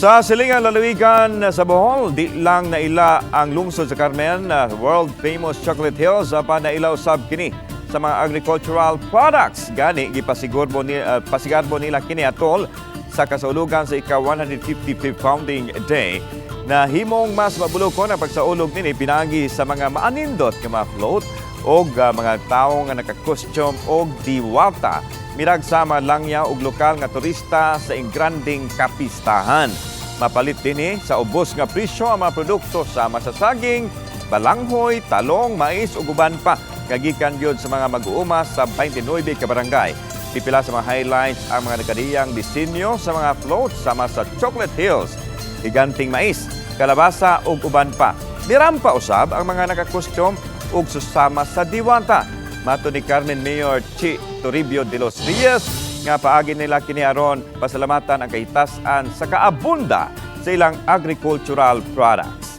Sa silingang lalawigan sa Bohol, di lang naila ang lungsod sa Carmen, world famous Chocolate Hills, apan naila usab kini sa mga agricultural products. Gani gipasigarbo nila kini atol sa kasaulugan sa ika 155th Founding Day na himong mas mabulokon ang pagsaulog nini pinagi sa mga maanindot nga mga float og mga tawo nga naka-costume og diwata. Mirag sama langya og lokal nga turista sa ingranding kapistahan. Mapalit dinhi sa ubos nga presyo ang mga produkto sama sa saging, balanghoy, talong, mais ug uban pa nga gikan gyud sa mga mag-uuma sa 29 ka barangay. Pipila sa mga highlights ang mga nagkadiyang disenyo sa mga float sama sa Chocolate Hills, higanting mais, kalabasa ug uban pa. Nirampa usab ang mga nakakostyum ug susama sa diwata. Matod ni Carmen Mayor Chi Toribio de los Reyes nga paagi nila kini aron pasalamatan ang kahitas-an sa kaabunda sa ilang agricultural products.